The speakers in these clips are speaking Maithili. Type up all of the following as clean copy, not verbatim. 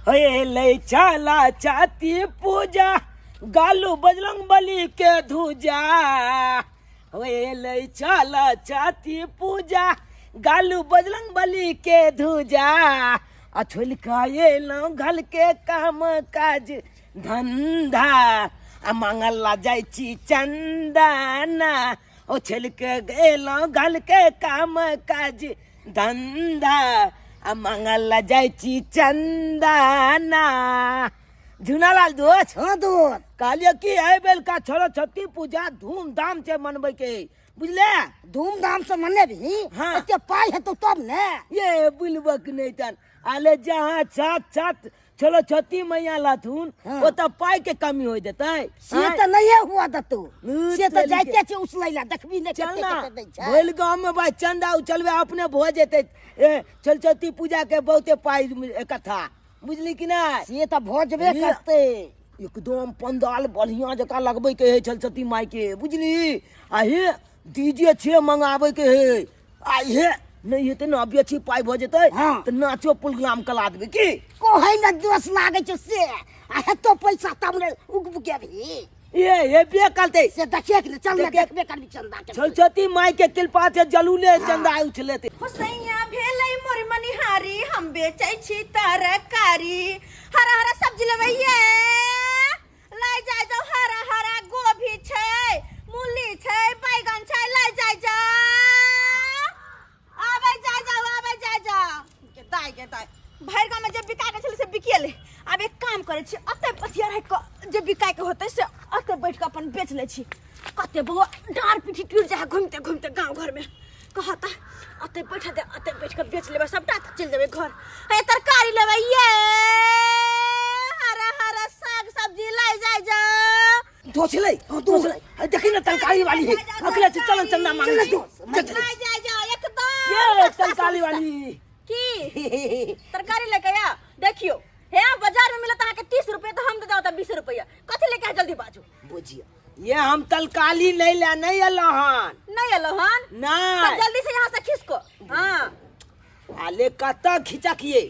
हे लै चला चाती पूजा गालू बजरंग बली के धुजा हे लै चला चाती पूजा गालू बजरंग बली के धुजा आ छोलका एलहुँ घल के काम काज धंधा आ मांगल ला जाइ छी चंदाना ओ छलके गेलहुँ घल के काम काज धंधा आ मांगल ला जाइ छी चंदाना। झुनालाल दोस्त। हाँ दोस्त। कहलियो कि एहि बेलका छोड़ो छठी पूजा धूमधाम से मनबै के है, बुझले? धूमधाम से मनेबही? हाँ। एते पाइ हेतौ तब ने। ये बुलबक नहीं तन आले जहाँ छत छत चलो छठी मैया लाथुन। हाँ। ओतऽ पाइ के कमी हो जेतै। से आँय? तऽ नहिये हुआ देतौ। उ से तऽ चलि जाइते छै उसलै ला, देखबी नहि चल कते ना कते दै छै। भोल गाँव में भाई चंदा उछलबे अपने भऽ जेतै। ए चल छठी पूजा के बहुते पाइ इकट्ठा, बुझली कि नहि? से तऽ भऽ जेबे ये। करतै। एकदम पंडाल बढ़िया जकाँ लगबै के है छल छठी माई के, बुझली? आ हे डीजे छे मंगाबै के है। आ हे नहीं हेतै ने अभी अच्छी पाइ भऽ जेतै। हाँ। तऽ नाचो प्रोग्राम कला देबै की कहै ने दोष लागै छै से आ हेतौ पैसा तब ने उगबुकेबही। ए हेबे करतै। से देखिए कि ने चल ने। देखे- देखबे करबी चंदा के। छल छठी माई के कृपा से जलूले चंदा उछलेतै। हुसैया भेलै मोर मनिहारी, हम बेचै छी तरकारी, हरा हरा सब्जी लेबै ये लै जाय जाउ, हरा हरा गोभी छै, मूली छै, बैगन छै, लै जाय जाउ, आबै जाय जाउ, आबै जाय जाउ। गे दाइ, गे दाइ, भरि गाँवमे जे बिका के छलै से बिकेलै। आब एक काम करै छी, अतै पथिया राखि कऽ जे बिकायके होतै से अतै बैठ कऽ अपन बेच लै छी। कते बौआ डाँड़ पीठी टूटि जाइ है घुमिते घुमिते गाँव घरमे। कहता अतै बैठ दे, अतै बैठ कऽ बेच लेबै सबटा तऽ चलि जेबै घर। हे तरकारी लेबै ये, हरा हरा साग सब्जी लै जाय जाउ। दोस्त लै, दोस्त लै, हे देखी ना तरकारी वाली है, अकेले से चलन चंदा मांगे चल छी। दोस्त, चल, चल। लै जाय जाउ एकदम ये सस्ता तरकारी सस्ता। वाली की तरकारी लेके आ देखियो, हे बाजार में मिलत अहाँके 30 रुपये तऽ हम दे देब 20 रुपया। कथी लेके आ जल्दी बाजू। बुझियो ये हम तरकारी नहीं ले नहीं एलो हन। नहीं एलो हन? नहीं। तो जल्दी से यहाँ से खिसको। हाँ। आले कतऽ खिचकिए,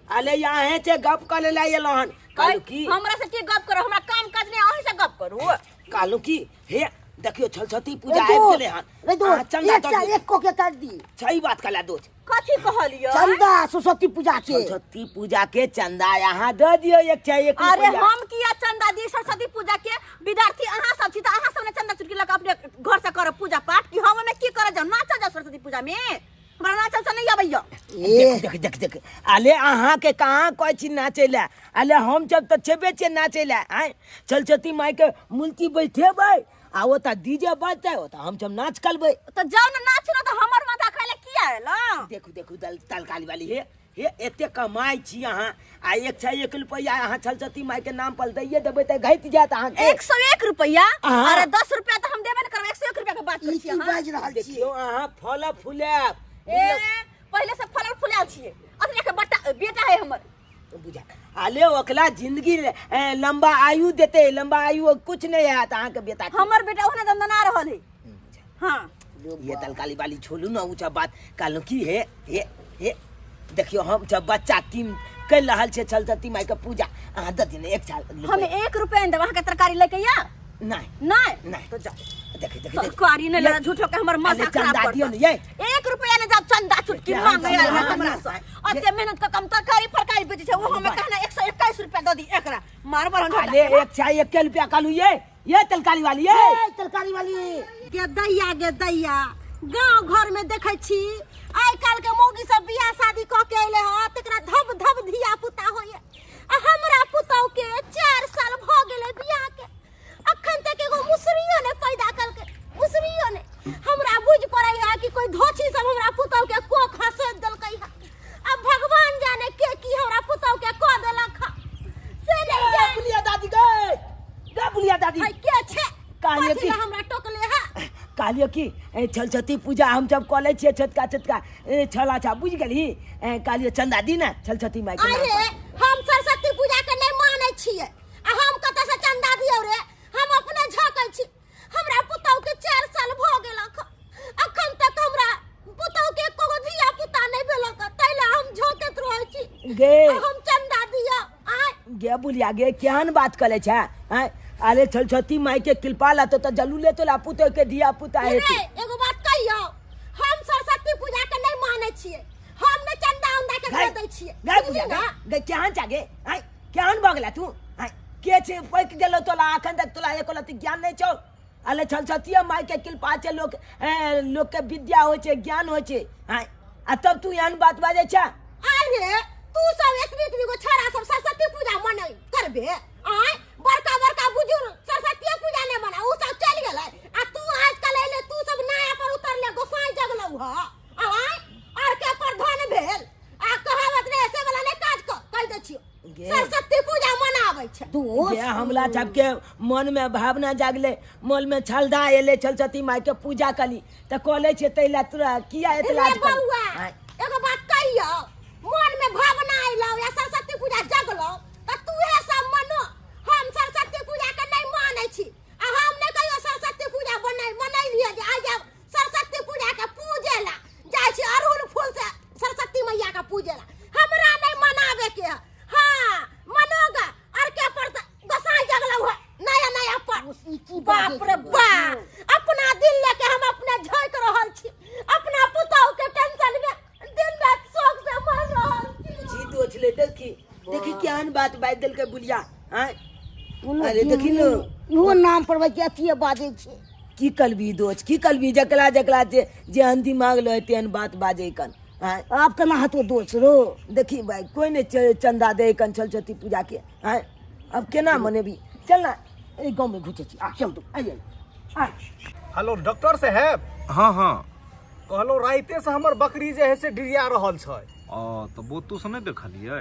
आले यहाँ से गप करे ला एलो हन। कहलू की हमरा से की गप करो, हमरा काम काज नहीं, अहीं से गप करू। कहलू की हे देखियो छलछती पूजा रे आबि दोस्त, गेलै हन। रे दोस्त, अहाँ चंदा एक दऽ सए दियौ। एक को के कर दी। सही बात कहला दोस्त। कथी कहलियो? चंदा सरस्वती पूजा के। सरस्वती पूजा के चंदा यहाँ दऽ दियौ एक चाहे एक अरे रुपैया। हम किया चंदा दी सरस्वती पूजा के? विद्यार्थी अहाँ सब छी तऽ अहाँ सब ने चंदा चुटकी लऽ कऽ अपने घर से करब पूजा पाठ, कि हम ओहिमे की करऽ जाउ? नाचऽ जाउ सरस्वती पूजा में? हमरा नाचल से नहीं अबैया। ए। देख देख देख, आले अहाँ के कहाँ कहै छी नाचै लए? आले हम सब तऽ छेबे छियै नाचै लए। आँय सरस्वती माई के मूर्ति बैठेबै आ ओतऽ डीजे बजतै, ओतऽ हम सब नाच करबै। तऽ जाउ ने नाचू ने, तऽ हमर माथा खाय लए किया एलहुँ? देखू देखू तरकारी वाली, हे हे एते कमाइ छी अहाँ आ एक छै एक रुपैआ अहाँ सरस्वती माई के नाम पर दैये देबै तऽ घटि जायत अहाँके। 101 रुपैआ? हाँ। अरे 10 रुपया तऽ हम देबे ने करबै, 101 रुपया के बात करै ई छी की अहाँ। बाजि रहल छी? देखियौ अहाँ फल फुलायब। ए पहिले से फलल फुलायल छियै, अतने के बट्टा बेटा है हमर। बुझा आले ओकला जिंदगी लंबा आयु देते, लंबा आयु कुछ नहीं आयत अहाँके बेटा के। हमर बेटा ओहने दंदना रहल है। हाँ। ये तलकाली वाली छोड़ू ना ऊँचा बात। कहलहुँ की हे हे हे देखियौ हम सब बच्चा टीम कर रहल छै सरस्वती माई के पूजा, अहाँ दऽ दियौ ने एक साल हम 1 रुपया नहीं देब अहाँके तरकारी लेके या? नहीं। नहीं? नहीं। तो जाओ। देखी, देखी, देखी। तरकारी नहीं लेना, झूठो के हमर माथा अरे खराब चंदा कर दियौ देत। ने, ये। 1 रुपया नहीं जाओ, चंदा चुटकी ये मांगे चंदा आयल दियौ हमरा ने। से। अते मेहनत के कम तरकारी फरकारी बेचै छै, ओहो में कहना 121 रुपया दऽ दी एकरा। मार बरन झोटा। अरे एक चाय एक रुपया कहलू ये, ये तरकारी वाली, ये। ए, तरकारी वाली। गे दैया, गे दैया, गांव घर में देखै छी आइ काल्हि के मौगी सब बियाह शादी कऽ के अयलै हँ तकरा धब धब धिया पुता होइए, आ हमरा पुतहु के 4 साल भऽ गेलै बियाह के, अखन तक एगो मुसरियो ने पैदा कलकै, मुसरियो ने। हमरा बुझि पड़ै है कि कोई धोछी सब हमरा पुतहु के कोख हंसोति देलकै है। अब भगवान जाने के की हमरा पुतहु के कऽ देलक हँ से नहीं ए, जाने। बुलिया दादी गे, गे बुलिया दादी। है के छे? कहलियै कथी की? लए हमरा टोकले है? कहलियै की, ए, छलछती पूजा हम सब कऽ लै छियै छोटका छोटका, ए, छला छा, बुझि गेलही? ए, कहलियै चंदा दी ने छलछती माई के नाम अरे पर। हम सरस्वती पूजा के नहीं मानै छियै, आ हम कतऽ से चंदा दियौ रे? हम अपने झकै छी। हमरा पुतहु के 4 साल भऽ गेलक, अखन तक हमरा पुतहु के एको गो धिया पुता नहीं भेलक, ताहि ला हम झोंकैत रहै छी। गे। आ हम चंदा दियौ। गे बुलिया गे केहन बात करे छै हैं अरे छलछती माई के कृपा ला तो जलू ले तो पुतो के धिया पुता रे हेतै एगो बात कहियौ हम सरस्वती पूजा के नहीं मानै छियै हम ने चंदा उंदा के गै, दै छियै गै बुझली बुलिया ना गै, गै केहन छै गे हैं केहन भऽ गेला तू हैं के छै पकि गेलो तोला अखन तक तोला एको लत्ती ज्ञान नहि छौ अरे छलछतिया माई के कृपा छै लोक लोक के विद्या होइ छै ज्ञान होइ छै हैं आ तब तू एहन बात बाजै छै अरे तू सब एतनी एतनी गो छोरा सब सरस्वती पूजा मनै करबे आय बड़का बड़का बुजुर्ग सरस्वती पूजा नहीं मना उ सब चल गेलै आ तू आजकल अइले तू सब नया पर उतरले गोसाई जगलौ ह आय और के प्रधान भेल आ कहावत रे ऐसे वाला नहीं काज कर कह दै छियो गे। सरस्वती पूजा मनाबै छै दोस्त जे हमला सबके मन में भावना जागले मन में छलदा एले छलछती माई के पूजा कली तऽ कऽ लै छियै ताहि लए तोरा किया एतला रे बौआ एगो बात कहियो मन में भावना अइलौ या सरस्वती पूजा जगलौ त तूहे सब मनो हम सरस्वती पूजा के नहीं मानै छी आ हम नहीं कहियो सरस्वती पूजा बनै मनैलियै जे आइ जाब सरस्वती पूजा के पूजे ला जाइ छी अड़हुल फूल से सरस्वती मैया के पूजे ला हमरा नहीं मनावे के है हाँ मनोगा और के पर त गोसाई जगलौ है नया नया पर ई की बाजै बाप रे छी? बा अपना दिल लेके हम अपने झोंक रहल छी अपना पुतहु के टेंशन में दिन रात शोक से मर रहल छी जी दोछ ले देखी देखी केहन बात बाजि देलकै बुलिया आँय कोनो अरे देखी न। इहो नाम पर के अथिए बाजै छै की कलबी दोछ की कलबी जकरा जकरा जे जेहन दिमाग लय तेहन बात बाजै कन आँय आब केना हेतौ दोस रो देखी भाई कोई नहीं चंदा दे कन छल पूजा के आँय अब केना मनेबी चल ना एहि गाँवमे घुसै छी आ चल तू आइए आ हेलो डॉक्टर साहेब हाँ हाँ कहलहुँ राइते से हमर बकरी जे है से डिरिया रहल छै आ तऽ बोतू से नहि देखलियै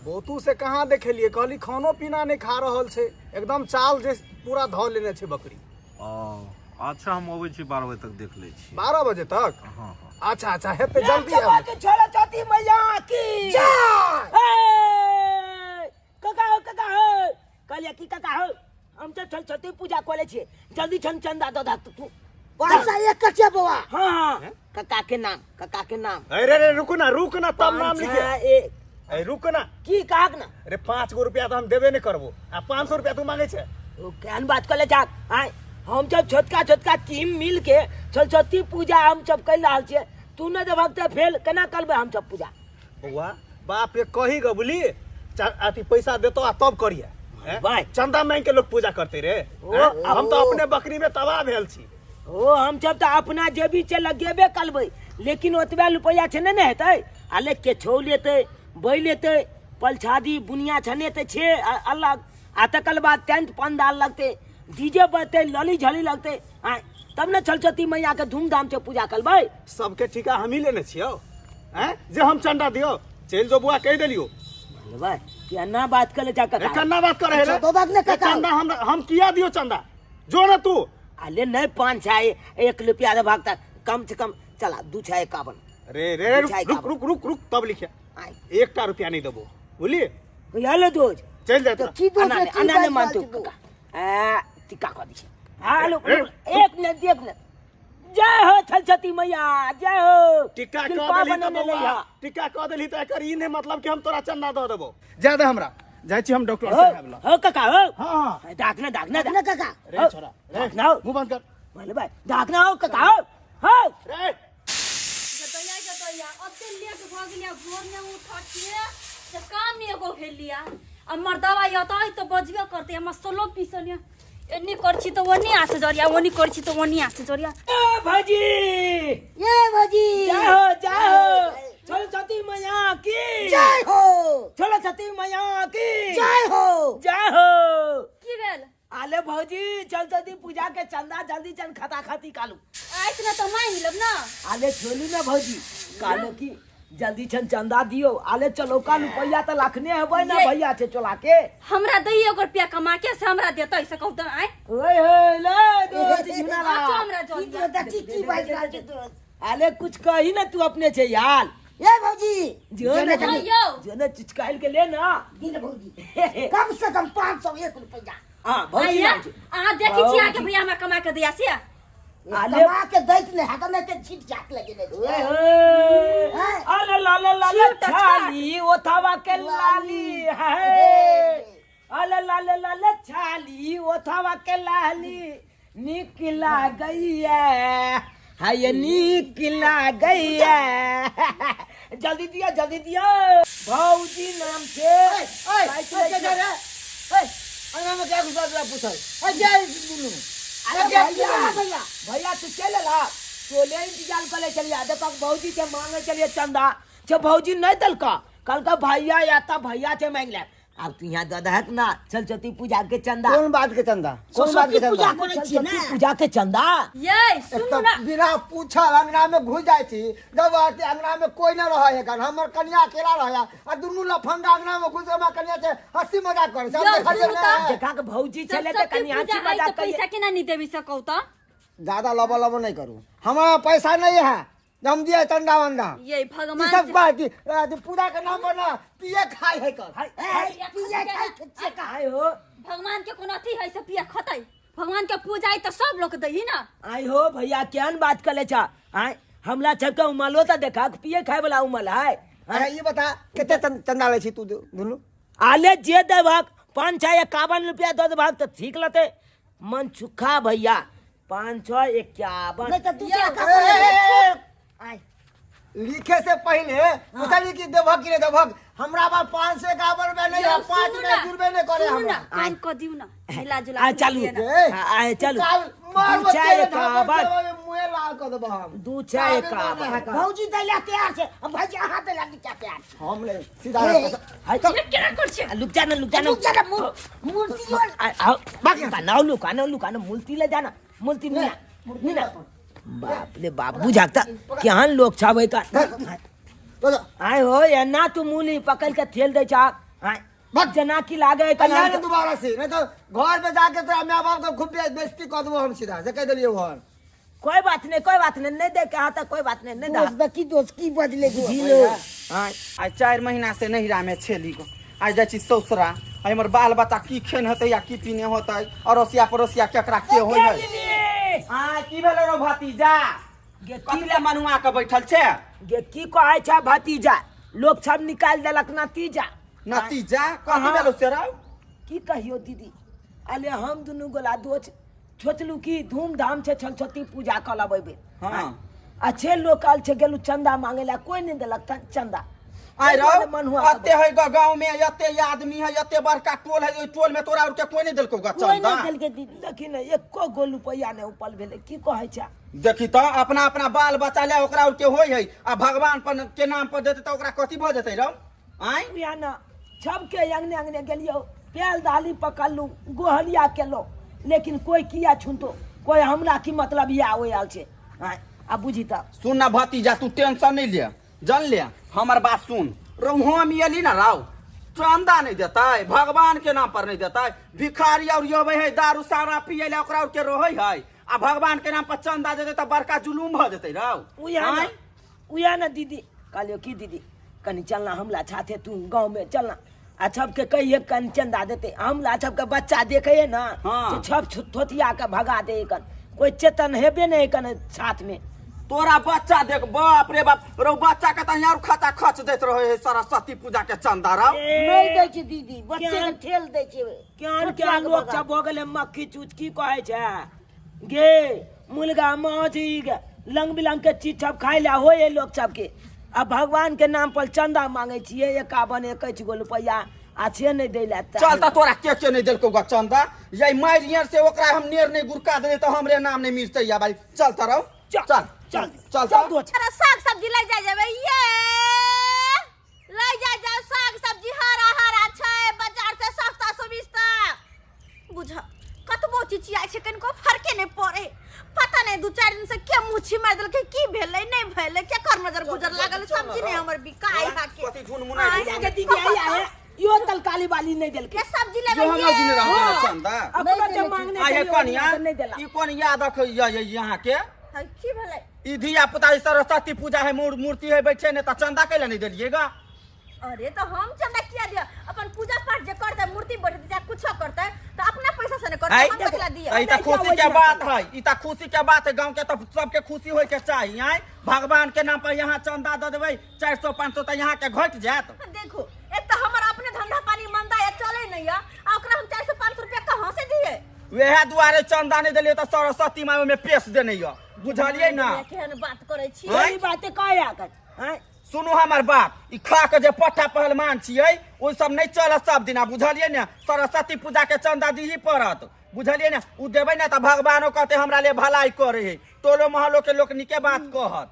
बोतू से कहाँ देखेलियै कहली खानो पीना नहि खा रहल छै एकदम चाल जे पूरा धऽ लेने छै बकरी आ अच्छा हम अबै छी 12 बजे तक देख लै छी 12 बजे तक हाँ हाँ अच्छा अच्छा हेतै जल्दी आबि छोड़ा चौथी मैया की जय काका हो काका हो कहलियै की काका हो हम तऽ छल छती पूजा कऽ लै छियै जल्दी छन चंदा दऽ दह तू पैसा एक कचे बौआ हाँ हाँ काका के नाम काका के नाम अरे रे रुक ना रुक ना तब नाम पाँच, लिखे छः, एक अरे रुक ना की कहक ना अरे 5 गो रुपया तो हम देबे नहीं करबो आ 500 रुपया तू मांगे छे ओ केहन बात कर ले जाक आय हम सब छोटका छोटका टीम मिल के सरस्वती पूजा हम सब कर रहल छियै तू नहि देबहक तऽ फेल केना करबै हम सब पूजा बौआ बाप रे कही ग बुली अथी पैसा देतो आ तब करिए हैं? भाई। चंदा मांग के लोग पूजा करते रे ओ, हैं? हम तो अपने बकरी में तबाह भेल छी ओ हम सब तऽ अपना जेबी से लगेबे करबै लेकिन ओतबे रुपैआ छै ने हेतै आ ले केछो लेतै बै लेतै पलछादी बुनिया छने तऽ छै अलग आ तकर बाद टेंट पंडाल लगतै डीजे बजतै लली झली लगतै आँय तब ने सरस्वती मैया के धूमधाम से पूजा करबै सबके ठीका हम ही लेने छियौ हैं जे हम चंदा दियो चलि जो बुआ कहि देलियो भाई केना बात कर ले जा काका केना बात करे रे दादा ने काका चंदा हम हम किया दियो चंदा जो ना तू अले नहीं पाँच छः एक रुपया दे भागता कम से कम चला दू छः 51 रे रे रुक रुक रुक रुक रुक तब लिखे एकटा रुपया नहीं देबो बुझलिए हेलो दोस्त चल जाए तो की दोस्त अना अना नहीं मानतो काका आ टीका कर दी हेलो एक मिनट एक मिनट जय हो छलछती मैया जय हो टिक्का कृपा कऽ देलही तऽ बनने बौआ लइहा। टिक्का कऽ देलही तऽ एकर ई नहि मतलब कि हम तोरा चंदा दऽ देबो जा दे हमरा जाइ छी हम डॉक्टर हो साहब लग हो काका हो हाँ हाँ दाखना दाखना ना काका रे छोरा रे दाखना हो मुंह बंद कर बोले भाई दाखना हो काका हो हो रे गदैया गदैया ओते लेट भऽ गेलिया भोर में उठऽ छियै तऽ काम एगो भेलिया आ मर्दवा अतै तऽ बजबे करतै हमर सोलो पीसल यऽ एन्नी कर छी तऽ ओन्नी आस जरिया ओन्नी कर छी तऽ ओन्नी आस जरिया ए भौजी ये भौजी जय हो जय हो चलो छती मैया की जय हो चलो छती मैया की जय हो जय हो की भेल आले भौजी चल जल्दी पूजा के चंदा जल्दी चल खता खती कालू आइत ना तऽ मांगि लेब ना आले छोलू ना भौजी कालो की जल्दी छन चंदा दियो आले चलो का रुपया त लाखने हेबै ना ये- भैया छे चोला के हमरा दैये एगो रुपया कमा के से हमरा देतै से कहू तऽ आइ ओए हे ले दोस्त झुना ला अच्छा हमरा की जल्दी दोस्त की की बाजि रहल छै दोस्त आले कुछ कही ना तू अपने छे यार ये भौजी जो ना हाँ, यौ। जो ना चुचकाइल के ले ना दिन भौजी कम से कम 501 रुपया हां भौजी आइया नाम छे अहाँ देखै छी अहाँके भैया हमरा कमा के दैया से आले कमा के दैत नहि हैत नहि तऽ छीट चाट लगेने ओए छियै होए हैं? अरे लाले लाले छीट छाट। छाली ओथावा के लाली है अले लाल लाल छाली ओथवा के लाली नीक लागैया, हाय नीक लागैया। जल्दी दिया, जल्दी दिया भौजी नाम से। ओए, ओए, के जा रे? ओए, अंगना में क्या घुसा दिला पूछल? ओए, जा दुनू। अरे भैया, भैया, भैया तू चल ला, टोले इंतजार करे चलिया। देखो भौजी के मांगे चलिए चंदा, जो भौजी नहीं दलका, कल का भैया आता भैया से मांग ले। अब तू यहाँ दादा है ना, चल चौथी पूजा के चंदा। कौन बात के चंदा? कौन बात के सरस्वती पूजा चंदा? करै चल छियै चौथी ने। पूजा के चंदा। ये सुनू एक ना, तो बिना पूछल अंगना में घुस जाइ छी, जब आते अंगना में कोई न रहे है, हमर कन्या अकेला रहे आ दुनू लफंगा अंगना में घुस हमरा कन्या से हंसी मजाक करे छै। हम यौ, देखलियै सुनू ने। तऽ। देखा के भौजी चले ते सरस्वती कन्या पूजा हंसी है मजाक तऽ करिए। पैसा केना नहीं देबी सकौ तऽ? ज्यादा लबो लबो नहीं करू, हमारा पैसा नहीं है, हम दिए चंदा वंदा। ये ई भगवान सब से- बात की पूजा के नाम पर ना पिए खाए है कर। हाय, ए, हाय, पिए खाए के छियै का? हाय हो। भगवान के कोनो अथी है से पिए खतै? भगवान के पूजा है तऽ सब लोग दही ना। आय हो भैया, केहन बात कर ले छा? आय हमला सबके उमलो तऽ देखा, पिए खाए वाला उमल है। अच्छा ई बता, कते चंदा लै छी तू दुनू? आले जे देबहक, 551 रुपया दऽ देबहक तऽ ठीक लते मन चुखा भैया। 551। नहीं तो दूसरा का ए, ए, ए, ए, आय। लिखे से पहले पूछली कि देबहक कि नहीं देबहक। हमरा पास 551 रुपया नहीं है, यौ, पाँच सुनू में ना, जुड़बे नहीं करे सुनू हमरा। ना, कम कऽ दियौ ना, मिला जुला आ के चलू। दिअ ना। ए, आय चलू। काल मार दू चार बच्चे एकावन। मुँहे लाल कऽ देबह हम। दू चार एकावन। भौजी दैला तैयार छै, आ भौजी अहाँ दैला की तैयार छै? हम ले सीधा रास्ता से- हाय, ये केना कर छियै? आ, लुक जाना, लुक जाना। रुक जा ना, मूर्ति और- आओ, लुकाना, लुकाना, लुकाना, मूर्ति ले जाना, मूर्ति नहीं नहीं ना। बाप रे बाप, बुझाता केहन लोग छावे का। तो जा। आय हो, एना तू मूली पकड़ के ठेल दे छा। आय भाग। जना की लागे कन्या ने दोबारा से नहीं तो घर पे जाके तोरा माय बाप के खूब बेइज्जती कर देबो हम, सीधा से कह देलियो हन। कोई बात नहीं, कोई बात नहीं, नहीं दे के हाथ, कोई बात नहीं, नहीं दोस्त दे। देखी दोस्त की बदले दोस्त। जी लो। आय आइ 4 महीना से नैहरा में छेली गो, आइ जाइ छी ससुरा। आइ हमर बाल बच्चा की खेन हेतै या की पीने होतै, अड़ोसिया पड़ोसिया केकरा के होइ है। आ की भेलै रौ भतीजा? गे की कथी ले मनुआ के बैठल छै? गे की कहै छै भतीजा, लोग सब निकाल देलक नतीजा। नतीजा कथी भेलौ से रौ? की कहियो दीदी, अले हम दुनू गोला दोस्त सोचलू कि धूमधाम से सरस्वती पूजा कऽ लेबै। हाँ। अच्छे लोग आयल छै, गेलू चंदा मांगे ला, कोई नहीं देलक चंदा। आइ रौ, ताहि दुआरे मन हुआ एते है ग गाँव में, एते आदमी है, एते बड़का टोल है, ओहि टोल में तोरा और के कोई नहीं देलकौ ग कोई चंदा? नहीं देलकै दीदी। देखी ने, एको गो रुपैआ नहीं उपल भेलै। की कहै छै? देखी तऽ अपना अपना बाल बच्चा ले ओकरा और के होइ है, आ भगवान पर के नाम पर देतै तऽ ओकरा कथी भऽ जेतै रौ? आँय उएह ने, सबके अंगने अंगने गेलियौ, पेल दाली पकड़लू, गोहलिया केलहुँ, लेकिन कोई किया छुनतो कोई हमरा की मतलब इएह ओहि आयल छै। आँय आ बुझी तऽ। सुन ना भतीजा, तू टेंशन नहीं ले, जान ले हमर बात सुन। रौ हम एली ना रौ, चंदा नहीं देतै, भगवान के नाम पर नहीं देतै। भिखारी और अबै है दारू सारा पियै ले, ओकरा और के रहै है, आ भगवान के नाम पर चंदा देतै तऽ बड़का जुलूम भऽ जेतै रौ। उएह ने। आँय? उएह ने दीदी, कहलियौ की दीदी कनि चलना हमला छाथे, तू गाँव में चलना आ सबके कहिए कनि चंदा देते। हमला सबके बच्चा देखे ना। हाँ। तो सब थोथिया के भगा दे, कन कोई चेतन हेबे नहीं कन साथ में। तोरा बच्चा देख, बाप रे बाप, रौ बच्चा के तऽ और खाता खच दैत रहे है सरस्वती पूजा के चंदा रौ। नहीं दै छै दीदी, बच्चे के केहन- ठेल दै छै। केहन छोटिया केहन के लोग बगा। सब भऽ गेलै मक्खी चूच। की कहै छै गे, मुर्गा माछ ई गे, रंग बिरंग के चीज सब खाय लए होइ है लोक सबके, आ भगवान के नाम पर चंदा मांगे छियै 51 21 गो रुपैआ, आ से नहि दै लए चल तऽ तोरा के के नहीं देलकौ ग चंदा? यही मारि से ओकरा हम नेर नहीं गुरका देले तऽ हमरे नाम नहीं मिलतै या भाई। चल तऽ रौ, चल, चल चल, चल चल चल। दोस्त। हरा साग सब्जी ले जाय जेबै, ये ले जाय जाओ साग सब्जी, हरा हरा छै, बाजार से सस्ता सुविस्ता। बुझ कतबो चिचियाइ छै कनिको फरके नहि पड़े। पता नहि 2-4 दिन से के मुँह छिमारि देलकै, की भेलै नहि भेलै, केकर नजर गुजर लागल, सब्जी नहि हमर बिकाइ हाके। कथी झुन मुनाइ आँय, के दीदी आई है यो तलकाली वाली नहीं देलकै। के सब्जी जो लेबै हम दिन ये? रह चंदा अपनो जे मांगने आ ये छलियै, कनिया ओहिना नहि देला। ई कोन याद रखै ये यहाँ के? हँ, की भेलै? ई धिया पुता ई सरस्वती पूजा है, मूर्ति है बैठे ने, तऽ चंदा कैला नहीं देलिएगा? अरे तो हम चंदा किया दिया? अपन पूजा पाठ जे करते, मूर्ति बैठते, चाहे कुछो करते, तो अपना पैसा से ने करते, है हम कथी ला दिया? ई तऽ खुशी के बात है, ई तऽ खुशी के बात है, गांव के तऽ सबके खुशी होय के चाही। आय भगवान के नाम पर यहाँ चंदा दऽ देबै 400 500 तऽ यहाँ के घटि जायत। देखो, एक तो हमर अपने धंधा पानी मंदा है, चले नहीं है, आ ओकरा वएह दुआरे चंदा नहि देलियै तऽ सरस्वती माय ओहिमे पेश देने यऽ, बुझलियै ना? केहन बात करै छी? आँय? ई बात कहया कर, आँय? सुनू हमर बात, ई खा के जे पट्टा पहलवान छियै ओ सब नहि चलत सब दिना, बुझलियै ने? सरस्वती पूजा के चंदा दिही पड़त, बुझलियै ने? ओ देबै ने तऽ भगवानो कहते हमरा ले भलाई करे है, टोलो मोहल्लो के लोक नीके बात कहत।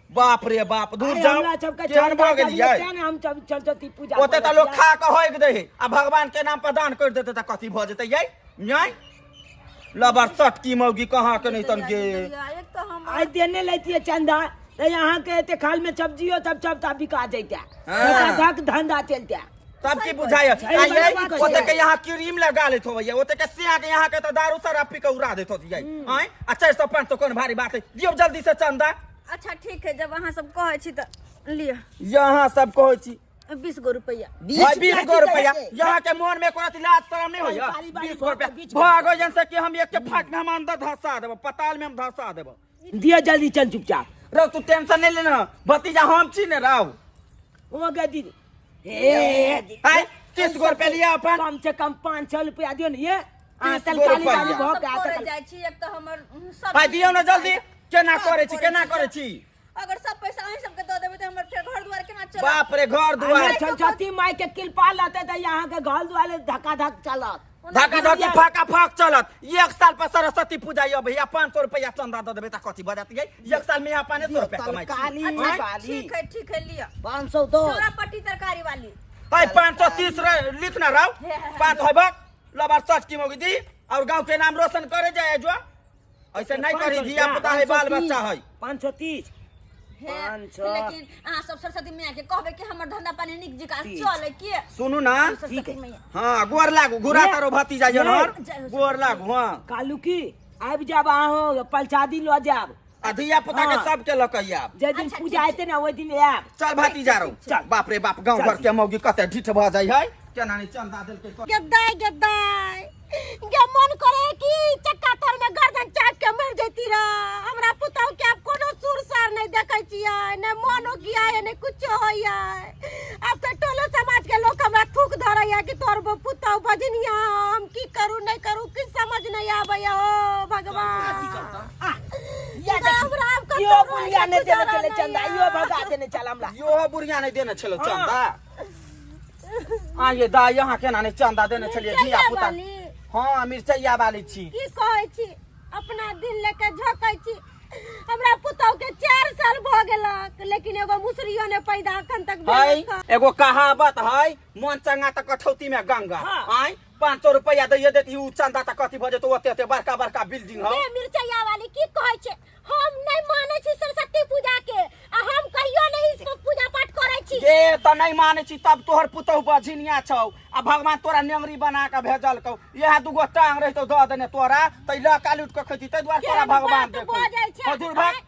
बाप रे बाप, दूर अरे जाओ, हमरा सबके केहन भऽ चंदा गेलियै? तें ने हम सब सरस्वती पूजा ओते तऽ करै लोक छियै। खा के होइक दै है आ भगवान के नाम पर दान कर देते तऽ कथी भऽ जेतै यै? नहि लबर सटकी मौगी कहाँ के नहीं तन गे। एक तऽ हम आइ देने लेतियै चंदा तऽ यहाँ के एते खाल में सब्जियो सब सबटा बिका जैते, हाँ। धक धंधा चलते। तब की बुझाय? सही बात आइए ओते कहै के यहाँ क्रीम लगा लेत होइए, ओते के सिया के यहाँ के तऽ दारू शराब पी के उड़ा देत होइए। आँय, आ 400 500 कोन भारी बात है? दियौ जल्दी से चंदा। अच्छा ठीक है, जब अहाँ सब कहै छी तऽ लिअ। यहाँ सब कहै छी। 20 गो रुपैआ। भाई, 20 गो रुपया। यहाँ के मन में कोनो लाज शरम नहीं होइए? काली बाली 20 गो रुपया 20 गो। भागो जन से कि हम एक के फाट में हम अंदर धंसा देब, पताल में हम धंसा देब। दिया जल्दी, चल चुपचाप। रौ तू टेंशन नहीं लेना भतीजा, हम छी ने राव। वो गए दीदी ए आय 30 गो रुपया लिया अपन। कम से कम 500 रुपया दियो ने ये। 30 गो तरकारी वाली रुपया। भऽ सब के करे आ जाइ छी, एक तऽ हमर सब भाई दियौ ने जल्दी। केना करे छी, केना करे छी? अगर सब पैसा अहीं सबके दऽ देबै तऽ हमर फेर घर दुआर केना चलत? बाप रे, घर दुआर। सरस्वती माई के कृपा लते तऽ यहाँ के घर दुआर धक्का धक चलत। धक्का धक्की फाका फाक चलत। एक साल पर सरस्वती पूजा ये भैया 500 रुपया चंदा दऽ देबै तऽ कथी भऽ जात यै? एक साल में यहाँ 500 रुपया कमाइ छी। तरकारी अच्छा वाली। ठीक है, ठीक है, लिअ। 510। चोरा पट्टी तरकारी वाली। भाई 530 लिख ना राव। पाँच है बक लबर सच की मोगी दी और गांव के नाम रोशन करे जाए जो ऐसे नहीं करी, धिया पुता है, बाल बच्चा है। 530। हे, 500। लेकिन अहाँ सब सरस्वती मैया के कहबै कि हमर धंधा पानी नीक जकाँ 30। चले के। सुनू ना, सरस्वती मैया। हाँ गोर लागू, घुरा ये। तारो भतीजा जनहर, जय हो। गोर लागू। हाँ कालू की आबि जाब, अहाँ प्रसादी लऽ जाब आ धिया पुता के हाँ। सबके लऽ के आयब। जे दिन अच्छा, पूजा ठीक हेतै ने ओहि दिन आयब। चल भतीजा रो चल। बाप रे बाप, गांव चल। घर के मौगी कते ढीठ भऽ जाइ है, केना नहीं चंदा देलकै। गद्दाई गद्दाई गे, मन करे कि चक्का तर में गर्दन चाट के मर जैती रह। हमरा पुतहु के आब कोनो सुर सार नहीं देखै छियै, ने मन ओकिया है ने कुछो होइया। आब तऽ टोलो समाज के लोग हमरा थूक धरैया कि तोर पुतहु बजनिया। हम की करू नहीं करू किछु समझ नहीं आबैया। ओ भगवान, हमरा आब कतौ इहो बुढ़िया रहैके नहि देने गुजारा छलै नहि चंदा, यऽ। इहो भगा देने छल हमरा। यो बुढ़िया नहीं देने छलो चंदा। आ ये दा यहाँ केना नहीं चंदा देने छलियै धिया मिरचैया पुता। वाली। हाँ मिरचैया वाली छी। की कहै छी, अपना दिन लेके झोकै छी। हमरा पुतहु के 4 साल भऽ गेलक लेकिन एगो मुसरियो ने पैदा अखन तक है भेलक हँ। एगो कहावत है, मन चंगा तऽ कठौती में गंगा। हाँ। आय 500 रुपया दैये देती उ चंदा तऽ कथी भऽ जेतौ? ओते ओते बड़का बड़का बिल्डिंग हौ। गे मिरचैया वाली, की कहै छै? हम नहि मानै छी सरस्वती पूजा के आ हम कहियो नहि इस पूजा पाठ करै छी। जे तऽ नहीं मानै छी तब तोहर पुतहु बझिनिया छौ आ भगवान तोरा नेंगरी बना के भेजलकौ। इएह दूगो टांग रहितौ दऽ देने तोरा तऽ लऽ लूट के खैती, ताहि दुआरे तोरा केहन भगवान बात देखै। बजै छै? हजूर भाग, आँय,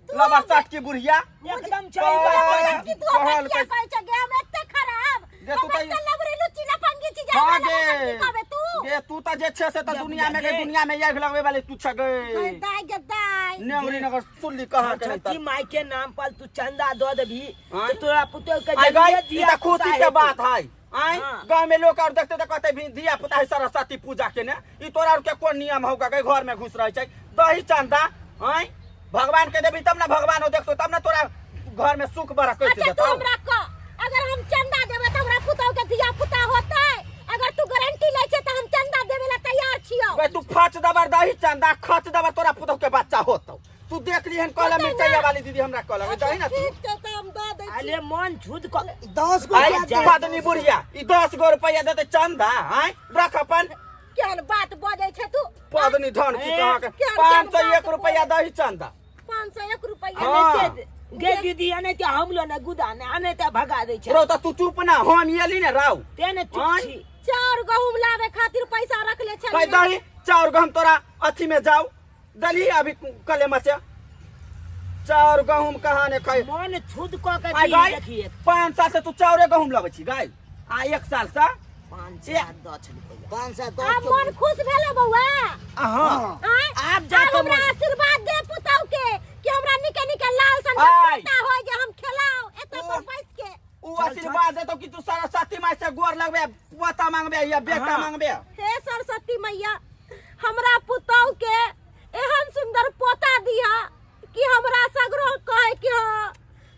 तू लबर चटकी बुढ़िया। एकदम सही बात कहल- कि तू हमरा कहल किया के- कहै छै गे? हम एते खराब, गे, तू हम तऽ- एते लबरी लुच्ची लफंगी छी जे हाँ हमरा गे। लबरा की कहबे तू? गे तू तऽ जे छै से तऽ गे, दुनिया में गे, गे। दुनिया में आगि लगबै वाली तू छ गे। गद्दाई गद्दाई। नेंगरी नगर सुनली कहाँ के नहीं सरस्वती माई के नाम पर तू चंदा दऽ देबही आँय? तऽ तोरा पुतोह के आइ गई जरूरे ई धिया तऽ खुशी पुता के हेतौ। बात है। आइ हाँ। गांव में लोग और देखते तऽ कहते भी धिया पुता है सरस्वती पूजा के ने, ई तोरा और के कोन नियम होगा गई घर में घुस रहे छै दही चंदा। आइ भगवान के देबी तब ना भगवान हो देखतो, तब ना तोरा घर में सुख बरकत अच्छा तू देतौ। हमरा कह, अगर हम चंदा देबै तऽ हमरा पुतहु के धिया पुता होतै? अगर तू गारंटी लै छै तऽ हम चंदा देबै ला तैयार छियौ। बे तू खच दबर दही चंदा खच दबर तोरा पुतहु के बच्चा होतौ। तू देख लिहन कहला होतै ना। मिरचैया वाली दीदी हमरा कहलक दही ना तू। ठीक छै तऽ हम दऽ दै छी। अरे मन छुद क 10 गो आइ रुपया दे। पदनी बुढ़िया ई 10 गो रुपया देतै चंदा। आइ रख अपन। केहन बात बजै छै तू? पदनी धन की ए, कहाँ के केहन पाँच सौ बात एक रुपया दही चंदा। 501 रुपया। हाँ। गे दीदी, अने ते हम लो ने गुदा ने अने ते भगा दै छै। रौ तऽ तू चुप ना, हम एली ने राउ। ते ने चुप आँय? छी। चाउर गहूम लावे खातिर पैसा रखले कहि छलियै। दही चाउर गहूम तोरा अथी में जाऊ दली अभी कले मचे चाउर गहूम कहाँ ने खाइ। मन छुद क के आइ दी गाय देखिए। 5 साल से तू चाउरे गहूम लबै छी गाय, आ 1 साल से 510 रुपया। 510। आब मन खुश भेलो बौआ? हाँ। आँय? आब जा आब के हमरा मन- आशीर्वाद दे पुतहु के कि हमरा निके निके लाल सन के आय। पोता होय जे हम खेलाओ एते पर बैस के। उ आशीर्वाद देतौ कि तू सरस्वती माय से गोर लगबे, पोता मांगबे या बेटा हाँ। मांगबे। हे सरस्वती मैया, हमरा पुतहु के एहन सुंदर पोता दिया कि हमरा सगरो कहे कि हाँ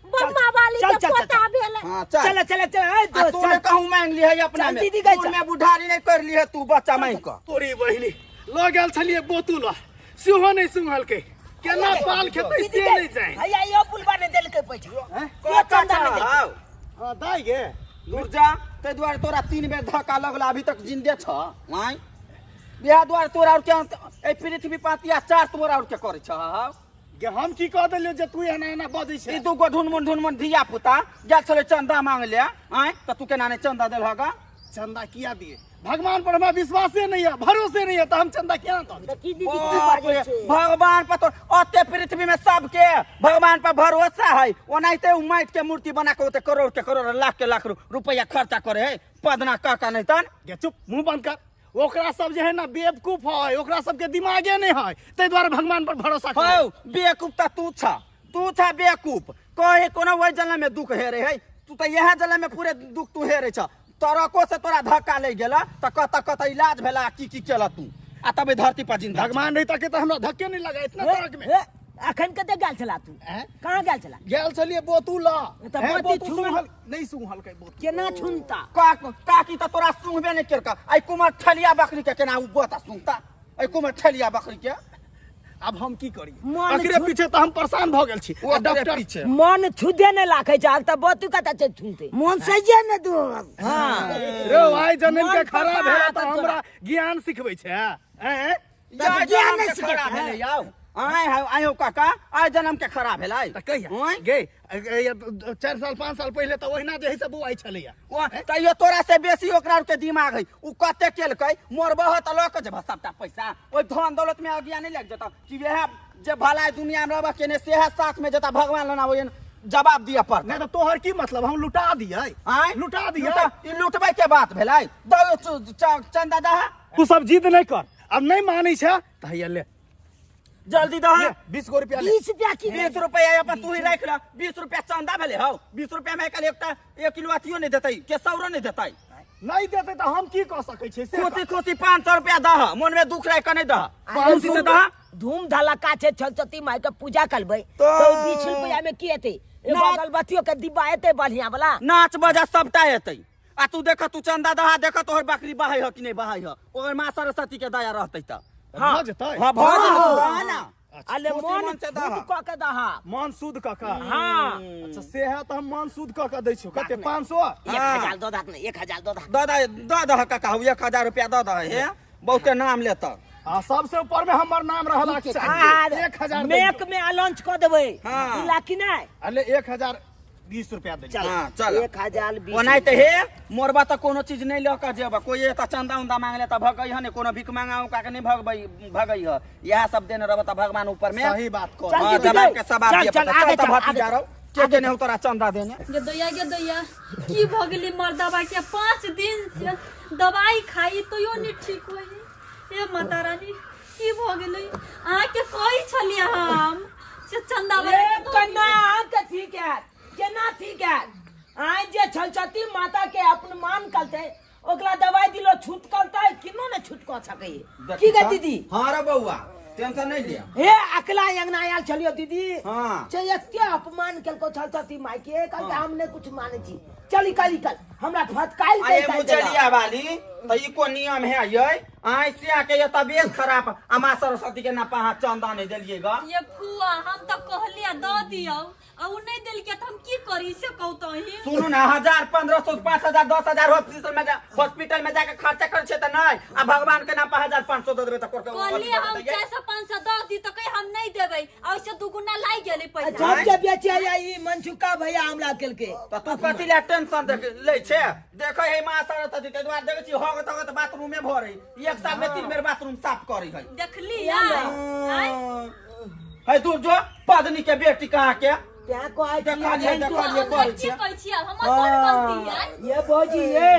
बम्मा वाली चल, के चल, चल, पोता भेल हाँ चल चल चल चल ए आ दोस्त तू चल ने कहूँ मांग ली है अपना चल में दीदी गई, तू चल। में बुढ़ारी नहीं कर ली है तू बच्चा मांग के तोरी बहिनी लऽ गेल छलियै बोतुल सेहो नहि सुंघलकै केना पाल खेतै दीदी से गई। नहि जानि हैया यो पुलबा ने देलकै पैसा यो चंदा ने देलकै। हाउ हँ दाइ गे दूर जा ताहि दुआरे तोरा 3 बेर धक्का लगला अभी तक जिंदे छ आँय बियाह दुआरे तोरा और के एहि पृथ्वी पर अत्याचार तोरा और के करै छ हाउ गे हम की कह देलियौ जे तू एना एना बजै ई छै दूगो ढुनमुन ढुनमुन धिया पुता गेल छलै चंदा मांग ले आँय तऽ तू केना नहि चंदा देलहक गा? चंदा किया दिए भगवान पर हमरा विश्वासे नहीं है भरोसे नहीं है तऽ हम चंदा केना दऽ दियै? की दीदी की बाप बाजै रे, छै भगवान पर तो ओते पृथ्वी में सबके भगवान पर भरोसा है ओनाहिते उ माटि के मूर्ति बना के ओते करोड़ के करोड़ लाख के लाख रुपया खर्चा करे है पदना काका नहीं तन गे चुप मुंह बंद कर ओकरा सब जे है ना बेवकूफ है ओकरा सबके दिमागे नहीं है ताहि दुआरे भगवान पर भरोसा करे हौ बेवकूफ त तू छ तू छ बेवकूफ कहे कोनो ओहि जन्म में दुख हेरे है तू त इएह जन्म में पूरे दुख तू हेरे छ तड़को से तोरा धक्का लागि गेला त कत कत इलाज भेला की की केला तू आ तबे धरती पर जिंदा छ। भगवान नहीं तके तऽ हमरा धक्के नहीं लगा इतना तड़क में ए, अखन कतऽ गेल छला तू हैं? कहाँ गेल छला गेल छलियै बोतुल तऽ हैं, बोती बोतुल छुमल- सुंघल नहीं सुंघलकै बोतुल केना छुनता का काकी त तोरा सुंघबे नहीं केलका आई कुमार ठलिया बकरी के केना उ गोता सुंघता आई कुमार ठलिया बकरी के आब हम की करी मन एकरे छू- पीछे तऽ हम परेशान भऽ गेल छी आ ओकरे डॉक्टर पीछे मन छुदे नहि लाखै छै आब तऽ बतू कतऽ छै छुनते मन सहिए ने दोस्त हँ रे भाई जनम के मन खड़ा पका भेला तऽ तऽ हमरा ज्ञान सिखबै छै हैं आइ ज्ञान जनम नहि के सिखै खड़ा छै। भेलै यौ आइ हौ आइ हौ काका आइ जनम के खड़ा भेलै तऽ कहिया आँय? गे 4 साल 5 साल पहिले तऽ ओहिना जे है से बौआइ छलैया ओ तैयो तोरा से बेसी ओकरा के दिमाग है उ कते केलकै मरबह तऽ लऽ के जेबह सबटा पैसा ओहि धन दौलत में अगिया नहीं लागि जेतह कि वएह जे भलाई दुनिया में रहबह केने सेहे साथ में जेता भगवान लना ओहन जवाब दिअ पड़तै नहि तऽ तोहर की मतलब हम लुटा दियै आँय लुटा दियै ई लुटबै के बात भेलै दौ चंदा दह तू सब जिद नहि कर अब नहि मानै छै तऽ हैया ले जल्दी दह ले, 20 गो रुपया ले 20 रुपया की 20 रुपया अपन तू ही राख ल 20 रुपया चंदा भेलै हौ 20 रुपया में काल्हि एकटा 1 किलो अथियो नहि देतै केसौरो नहि देतै नहि देतै तऽ हम की कऽ सकै छियै से खुशी खुशी 500 रुपया दह मन में दुख राख के नहि दह खुशी से दह धूम धड़ाका छै सरस्वती माय के पूजा करबै तो- तऽ 20 रुपया में की हेतै एगो ना- अगरबत्तियो के डिब्बा एतै बढ़िया वाला नाच बजा सबटा एतै आ तू देख तू चंदा दहा देख तोहर बकरी बहै ह कि नहि बहै ह ओकर माँ सरस्वती के दया रहतै तऽ भऽ जेतै हाँ भऽ जेतै दह ना अले खुशी मन मन से दह। शुद्ध कऽ के दहा मन शुद्ध कऽ कऽ हाँ अच्छा से है तऽ हम मन शुद्ध कऽ कऽ दै छियौ कते 500 1000 दऽ दहक ने 1000 दऽ दहक दऽ दह दऽ दह काका हौ 1000 रुपया दऽ दह हे बहुते नाम लेतऽ आ सबसे ऊपर में हमर नाम रहलाक चाही 1000 मेक में लॉन्च कऽ देबै हाँ। ई लाखी नहि अले 1020 रुपया दे चल हाँ, चल। 1020 ओनाहिते हे मोरबा तऽ कोनो चीज नहि लऽ कऽ जेबह कोइ एतऽ चंदा उंदा मांगले तऽ भगै ह ने कोनो भीख मांगा उका के नहि भगबै भगै ह इएह सब देने रहब तऽ भगवान ऊपर में सही बात कह चल हाँ, दीदी जवाब गई। के सवाब चल, दिअ चल, पड़तै। आगे चल तऽ चल, भतीजा आगे रौ के देने हौ तोरा चंदा देने गे दैया गे दैया की भऽ गेलै मर्दबा के 5 दिन से दवाई खाई तैयो नहीं ठीक होई हे माता रानी की भऽ गेलै अहाँके कहै छलियै हम से चंदा ए कन्ना अहाँके ठीक है केना ठीक है आइ जे सरस्वती माता के अपमान करते ओकरा दवाई दिलो छूट करते किनो ने छूट कऽ सकैए की गे दीदी हाँ रे बौआ टेंशन नहीं लिया हे अकला अंगना आयल छलियो दीदी हाँ। से एते अपमान केलको सरस्वती माय के कहलकै हम नहि कुछ मानै छी चल निकल निकल हमरा फटकाइल अरे के मुचलिया वाली तो ई को नियम है ये आइ से आके ये तबियत खराब आ माँ सरस्वती के ना पहा चंदा नहीं देलिए गा ये फुआ हम तऽ कहलियै दऽ दियौ आ उ नहि देलकै तऽ हम की करी से कहू तऽ अहीं सुनू ना 1000 1500 5000 10000 हॉस्पिटल में जा हॉस्पिटल में जाके खर्चा कर छे त नहीं आ भगवान के नाम पर 1500 दे देबे त कोर के कहलियै हम 400 500 दऽ दी तऽ कही हम नहि देबै आ ओहिसँ दुगुना लागि गेलै पैसा जब जब बेचे आया ई मनचुका भैया हमरा केलके त तू कथी ले टेंशन देख लै छे देखै है माँ सरस्वती के द्वार देखै छी हगत हगत बाथरूमे भरै एक साल में 3 बेर बाथरूम साफ करै है देखली आय है दूर जो पदनी के बेटी कहाँ के तें कहै छी देखलियै एखन तू- देखलियै हमरा करै की छियै कहै छियै हमर कोन गलती आय ये भौजी ये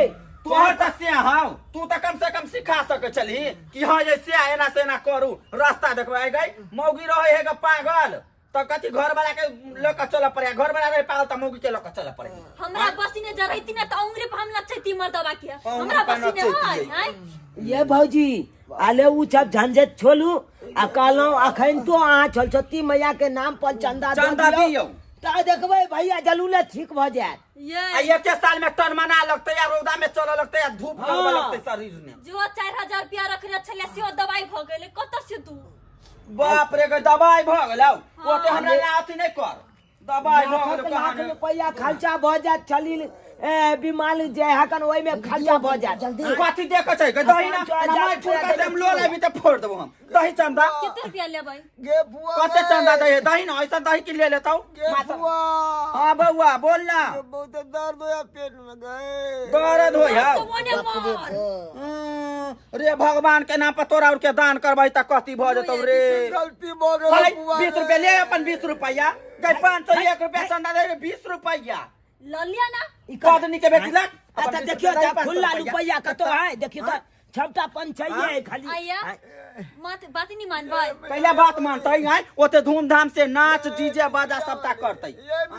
तोहर तऽ से हौ तू तऽ कम से कम सिखा सकै छलही कि हँ ये से एना से एना करू रास्ता देखबै आइ गई मौगी रहै है ग पागल तऽ कथी घर वाला के लऽ कऽ चलऽ पड़ै घर वाला रहै पागल तऽ मौगी के लऽ कऽ चलऽ पड़ै हमरा बसीने जरैती ने तऽ अंगुरी पर हम नचैती मर्दबा के अंगुरी हमरा पर बसीने नचैती। है आय ये भौजी अले उ सब झंझट छोलू आ कहलहुँ अखन तो अहाँ सरस्वती मैया के नाम पर चंदा दऽ चंदा दियौ। दियौ। तऽ देखबै भैया जलूले ठीक भऽ जायत। ये आ एके साल में टनमना लगतै आ रौदा में चलऽ लगतै आ धूप लगबऽ लगतै शरीर में। जो 4000 रुपया रखने छलियै सेहो दवाई भऽ गेलै, कतऽ से दू? बाप रे गे, दवाई भऽ गेलौ। ओते हमरा ना अथी नहि कर, दवाई भऽ लाखक गेलौ लाख कहानी। रुपैआ खर्चा भऽ जायत चली ए, बीमार जे हकन ओहिमे खर्चा भऽ जायत। जल्दी कथी देखै छै गे? दही ना 5,000 ना मारि रुपैआ फुलका से हम देबै। लो लेबी तऽ फोड़ देबो हम। दही चंदा। कते रुपया लेबै? गे बुआ कते गे, चंदा दही? दही ना ऐसा दही की ले लेतौ। गे बुआ। हाँ बउआ बोल ना। गे बहुत दर्द होया पेट में गे। दर्द होय हौ? मोने मार। रे भगवान के नाम पर तोरा और के दान करबै तऽ कथी भऽ जेतौ रे? गलती भऽ गेल भाई, बुआ 20 गे। रुपया ले अपन, 20 रुपया गई, 501 रुपया चंदा दे रे, 20 रुपया लऽ लिअ ना। ई कर- पदनी के बेटी लग। अच्छा देखियो तऽ खुला रुपैआ कतौ है, देखियो तऽ छबटा पंचैये है खाली। आइया मत बात नहीं मानबै। पहले बात मानतै हैं, ओते धूमधाम से नाच डीजे बाजा सबटा करतै।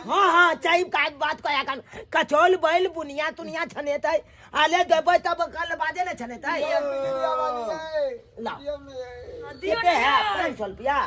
हाँ हाँ चाहे का बात कया कन कचौल बैल बुनिया तुनिया छनेतै आले देबै तब कल बाजे ने छनेतै। ये बिजलिया वाली है। लाओ। ये में- दियौ कते ने। है 500 रुपया?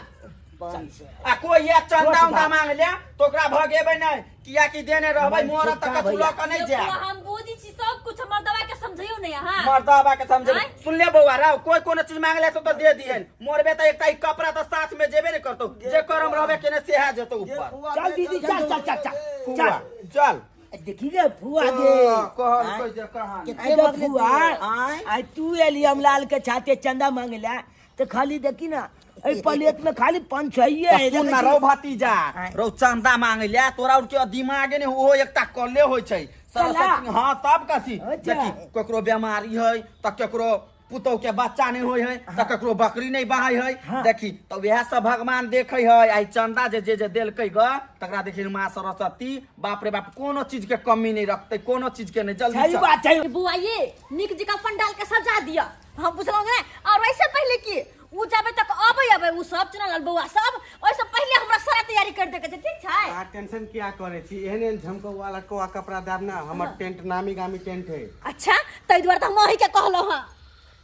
आ कोई एक चंदा उंदा मांग ले तो ओकरा भगेबै नहीं, कियाकि देने रहबै मोरा तक कथू लऽ कऽ नहीं ये जाए। बुआ, हम बुझै छी सब कुछ, हमर दवा के समझियौ ने अहाँ। मर्दाबा के समझे। आँय? सुन ले बौआ राव, कोई कोनो चीज मांग ले तो दे दिहन, मोरबे त एकटा ई कपड़ा त साथ में जेबे नहीं करतौ, जे करम रहबे केने सेहा जेतौ गे ऊपर। बुआ चल गे, दीदी, चल चल चल चल फुआ चल। चल। देखी रे फुआ गे। कहल कोई जे कहानी। आई गे फुआ, आँय? आई तू एली हम लाल के छाते चंदा मांगला तो खाली देखी ना एहि प्लेट में खाली पंचैये है। त सुन ना रौ भतीजा, रौ चंदा मांगे ले तोरा और के दिमागे ने ओहो एकटा कले होय छै सरस्वती। हाँ तब कथी? अच्छा। देखी ककरो बीमारी है त ककरो पुतोह के बच्चा नहीं होय है त ककरो बकरी नहीं बहाय है। हाँ। देखी त वएह सब भगवान देखे है। आई चंदा जे जे जे देलकै ग तकरा देखी माँ सरस्वती बाप रे बाप कोनो चीज के कमी नहीं रखते, कोनो चीज के नहीं। जल्दी सही चल। बात छै। बुआ ये नीक जकाँ पंडाल के सजा दिअ, हम बुझलहुँ ने। और वैसे पहले की उ जाबे तक अबै अबै उ सब चुनल बौआ सब, ओहिसँ पहिले हमरा सारा तैयारी कर देके छै, ठीक छै? अहाँ टेंशन किया करै छी? एहन एहन झमकौआ लटकौआ कपड़ा देब ना, हमर टेंट नामी गामी टेंट है। अच्छा ताहि दुआरे तऽ हम अहीँके कहलहुँ हँ।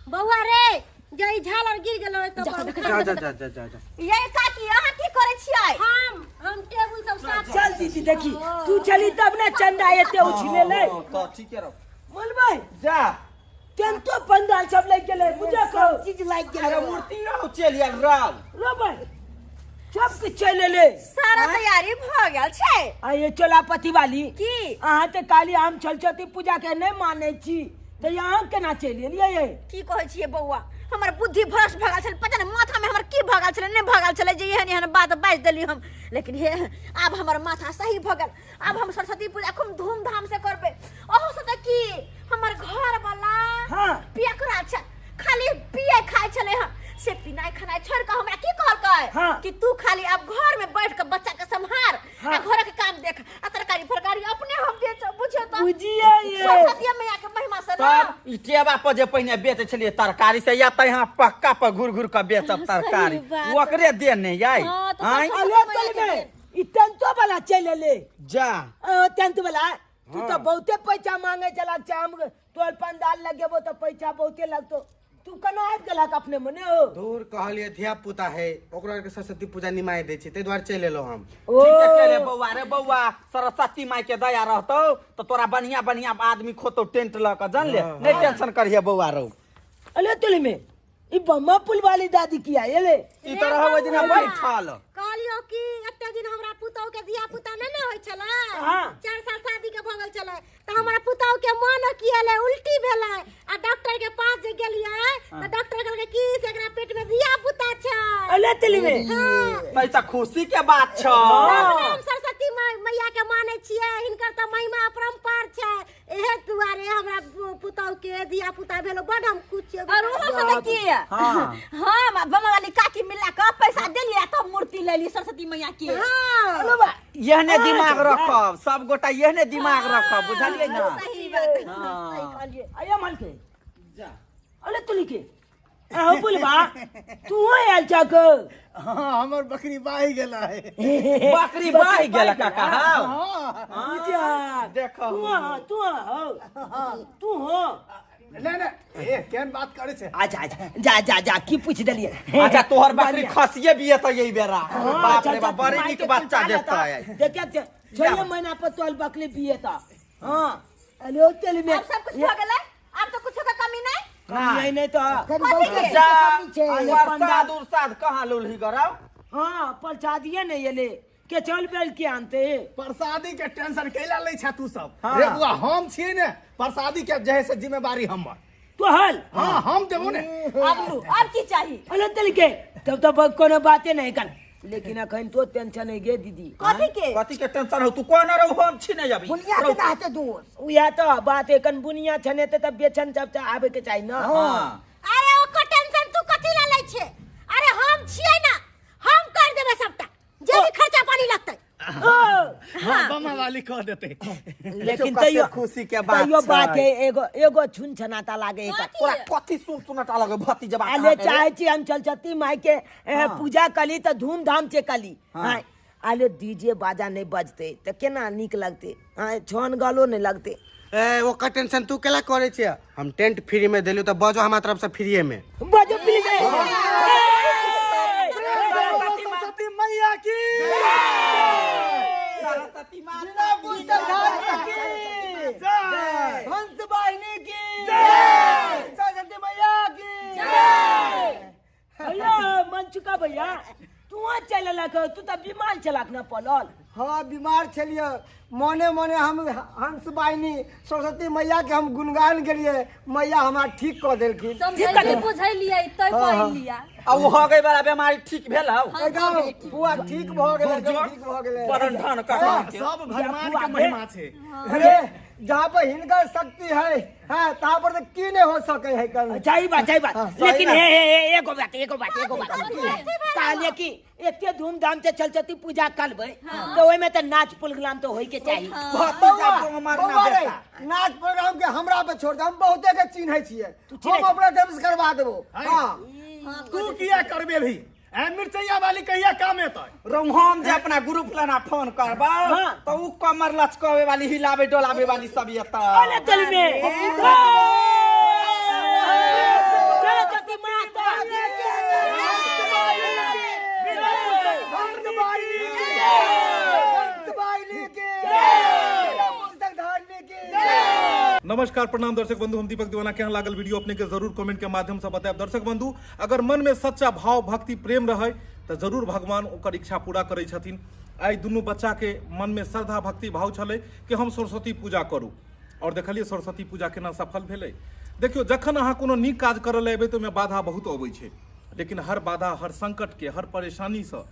बौआ रे, जे ई झालर गिर गेलो रे, तो जा, जा, जा जा जा जा जा जा। ये काकी अहाँ की करै छियै? हम टेबुल सब साफ। चल दीदी देखी तू चली तब ने चंदा एते उछले ले। तऽ ठीके रहो। बोलबै जा। टेंटो पंडाल सब लागि गेलै, बुझे कहो चीज लागि गेलै। अरे मूर्ति रहो चलि आयल राव। रोबै सब किछु चलि एलै, सारा तैयारी भऽ गेल छै। आ ये चोलापति वाली की अहाँ तऽ काली हम सरस्वती पूजा के नहि मानै छी तऽ अहाँ केना चलि एलियै ये? की कहै छियै बौआ, हमर बुद्धि भ्रष्ट भऽ गेल छलै, पता नहि माथामे हमर की भऽ गेल छलै, नहि भऽ गेल छलै जे एहन एहन बात बाजि देली हम। लेकिन हे आब हमर माथा सही भऽ गेल, आब हम सरस्वती पूजा खूब धूमधाम से करबै। अहू से तऽ की हमर घर वाला हाँ। पियकरा छै, खाली पिए खाइ छलै हँ, से पिनाइ खेनाइ छोड़ि कऽ हमरा की कहलकै हाँ। कि तू खाली आब घर में बैठ कऽ बच्चा के सम्हार हाँ। आ घर के काम देख आ तरकारी फरकारी अपने हम बेचब, बुझियौ तऽ बुझियै ये। सरस्वती मैया के महिमा से ना। तब ई टेबा पर जे पहिने बेचै छलियै तरकारी से या तऽ यहाँ पक्का पर घुर घुर कऽ बेचब तरकारी, बात। ओकरे देने याई। हाँ, तऽ आँय? सरस्वती अरे मैया के चल देन। ई टेंटो वाला चलि एलै। जा। टेंट वाला तू तऽ बहुते पैसा मांगे छला, हम तोर पंडाल लगेबो तऽ पैसा बहुते लगतो, तू केना आबि गेलक अपने मने हो? दूर कहलिए धिया पुता है, ओकरा के सरस्वती पूजा निमाय दै छी, ताहि दुआरे चलि एलहुँ हम। ओ ठीके केले बौआ रे बौआ, सरस्वती माई के दया रहतौ तऽ तोरा बढ़िया बढ़िया आदमी खोतौ टेंट लऽ कऽ, जानले? नहीं टेंशन करिहे बौआ रौ। अरे तुली में ई बम्मा पुल वाली दादी किया एले? ई तऽ रहौ ओहि दिना बैठल। कहलियो कि एते दिन हमरा पुतहु के धिया पुता नहि ने होइ छलै, हाँ। 4 साल शादी के भऽ गेल छलै, तऽ हमरा पुतहु के मन की एलै, उल्टी भेलै आ डॉक्टर के पास जे गेलियै तऽ डॉक्टर कहलकै कि से एकरा पेट में धिया पुता छै। अरे तुली में हाँ। तऽ ई तऽ खुशी के बात छौ। तब ने हम सरस्वती मैया के मानै छियै, हिनकर तऽ महिमा अपरम्पार छै, एहे दुआरे हमरा पुतहु के धिया पुता भेलो, बड हम खुश छियै। और ओहो से तऽ की हाँ। हम बमा वाली काकी मिला कऽ पैसा देलियै तब मूर्ति लेलियै सरस्वती मैया के। हाँ। अरे बा एहने दिमाग रखब सब गोटा, एहने दिमाग रखब, बुझलियै ना? सही बात, हाँ। सही कहलियै। अये मलके अरे तुली के अहो बुलबा तू आयल छक? हाँ, हमर बकरी बाहि गेला है। बकरी बाहि गेल काका? हाँ बुझा देखो। तू आ, तू आ, हो तू हो। नहि नहि, ए केहन बात करै छै? अच्छा अच्छा, जा जा जा, की पूछ देलिए? अच्छा, तोहर बकरी खसिए बिये त यही बेरा। हाँ, बाप रे चल, बाप, चल, बड़ी माई नीक के बच्चा कृपा देतै। देखिए, 6 महीना पर तोहर बकरी बिये त। हाँ, हेलो, तेल में आब सब कुछ भऽ गेलै, आब तो कुछो के कमी नहीं। कमी है नहीं तो। कनी बहुत जा, कमी छै। प्रसाद उरसाद कहाँ लुलही गराव? हाँ, प्रसादिए नहीं एले के चल बेल के आनते। प्रसादी के टेंशन कैला लै छै तू सब? हाँ। रे बुआ, हम छियै ने, प्रसादी के जे है से जिम्मेवारी हमर। तोहल? हाँ, हम देबो ने। आब लू, आब की चाही? अरे तेल के तब तो कोनो बाते नहीं कर, लेकिन अखन तो टेंशन है गे दीदी। कथी के? कथी के टेंशन हो? तू कोन रहू, हम छी नहीं अभी। बुनिया के ना हेतै दोष। उहे तो बात है, कन बुनिया छने त बेचन जब आबे के चाही ना। हाँ। अरे ओकर टेंशन तू कथी ला लै छे? अरे हम छियै ना, हम कर देबै सबटा, जे भी खर्चा पानी लगतै। हाँ, बमा वाली कह देते। लेकिन कते तैयो खुशी के बात तैयो बात छै। है, एगो एगो छुन छनाता लागे एकर। तोरा कथी सुन सुनटा लगे भतीजबा? अले चाहे छी हम चलचती माई के पूजा कली त धूमधाम से कली। हाँ, अले डीजे बाजा नहीं बजते त केना नीक लगते? हाँ, छन गलो नहीं लगते। ए, ओकर टेंशन तू केला करे छियै? हम टेंट फ्री में देलियो, त बजो हमरा तरफ से फ्रीए में। बजो प्लीज। सरस्वती मैया की। सरस्वती माता बिना पुस्तक धारी की जय। हंस वाहिनी की जय, सरस्वती मैया की जय। भैया मनचुका भैया, तू चल लक, तू त बीमार चलाक न पड़ल? हाँ, बीमार छलियै, मने मने हम हंस वाहिनी सरस्वती मैया के हम गुणगान गेलियै, मैया हमरा ठीक कऽ देलखिन। समझैली बुझैलियै तै पढ़लियै। आ ओ हो गई वाला बीमारी ठीक भेल हौ? एकदम बुआ, ठीक भऽ गेलै, एकदम ठीक भऽ गेलै। बरन ढन कहाँ के। सब भगवान के महिमा छै। अरे, जहाँ पर हिनकर शक्ति है, हाँ, तहाँ पर तो की नहीं हो सके है कल। सही बात, सही बात। हाँ, सही लेकिन बात। हे हे हे, एगो बात, एगो बात, एगो बात कहलिए कि एते धूमधाम से चलचती पूजा करबै तो ओहिमे त नाच प्रोग्राम तो होई के चाही। भतीजा को मारना बौआ रे, बेटा। नाच प्रोग्राम के हमरा पे छोड़ दे, हम बहुते के चिन्है छियै, चिन्है हम अपना डांस करवा देबो। हाँ, तू किया करबे भी? ए मिर्चैया वाली कहिया काम एतै? रहू, हम जे अपना ग्रुप लेना फोन करबा हाँ। तो उ कमर लचकावे वाली, हिलावे डोलावे वाली सब एतै। अरे चल में चलचती माता हंस वाहिनी की जय, हंस वाहिनी की जय, बिना पुस्तक धारने की जय। नमस्कार, प्रणाम दर्शक बंधु, हम दीपक दीवाना। केहन लागल वीडियो अपने के जरूर कमेंट के माध्यम से बतायब। दर्शक बंधु, अगर मन में सच्चा भाव भक्ति प्रेम रहे तो जरूर भगवान ओकर इच्छा पूरा करै छथिन। आइ दुनू बच्चा के मन में श्रद्धा भक्ति भाव छलै कि हम सरस्वती पूजा करू, और देखलिए सरस्वती पूजा केना सफल भेलै। देखियौ, जखन अहाँ कोनो नीक काज करऽ लए एबै तऽ ओहिमे बाधा बहुत अबै छै, लेकिन हर बाधा, हर संकट के, हर परेशानीसँ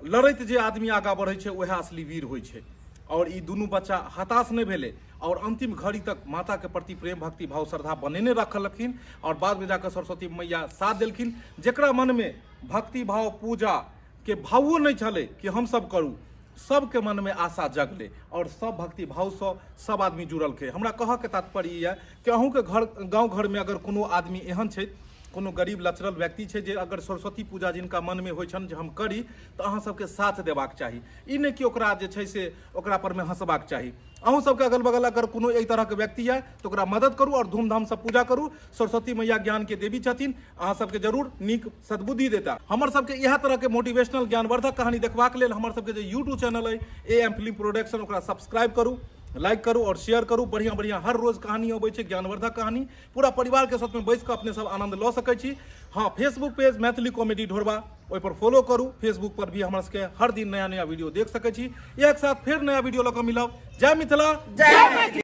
लड़ैत जे आदमी आगाँ बढ़ै छै वएह असली वीर होइ छै। और ई दुनू बच्चा हताश नहि भेलै और अंतिम घड़ी तक माता के प्रति प्रेम भक्ति भाव श्रद्धा बनेने रखलखिन और बाद में जाकर सरस्वती मैया साथ देलखिन। जकरा मन में भक्ति भाव पूजा के भावो नहि छलै कि हम सब करू, सबके मन में आशा जगलै और सब भक्ति भावसँ सब आदमी जुड़लकै। हमरा कहऽके तात्पर्य ई यऽ कि अहूँके घर गाँव घरमे अगर कोनो आदमी एहन छै, कोनो गरीब लचरल व्यक्ति छै जे अगर सरस्वती पूजा जिनका मनमे होइ छनि जे हम करी, तऽ अहाँ सबके साथ देबाक चाही। ई नहि कि ओकरा जे छै से ओकरा परमे हँसबाक चाही। अहूँ सबके अगल बगल अगर कोनो एहि तरहके व्यक्ति यऽ तऽ ओकरा मदद करू और धूमधामसँ पूजा करू। सरस्वती मैया ज्ञानके देवी छथिन, अहाँ सबके जरूर नीक सद्बुद्धि देता। हमर सबके इएह तरहके मोटिवेशनल ज्ञानवर्धक कहानी देखबाक लेल हमर सबके जे यूट्यूब चैनल अइ ए एम फिल्म प्रोडक्शन, ओकरा सब्सक्राइब करू, लाइक करू और शेयर करू। बढ़िया बढ़िया हर रोज कहानी अबै छै, ज्ञानवर्धक कहानी, पूरा परिवार के साथ में बैस कऽ अपने सब आनंद लऽ सकै छी। हाँ, फेसबुक पेज मैथिली कॉमेडी ढोरबा, ओहि पर फॉलो करू। फेसबुक पर भी हमरा सबके हर दिन नया नया वीडियो देख सकै छी। एक साथ फेर नया वीडियो लऽ कऽ मिलब। जय मिथिला, जय मैथिली।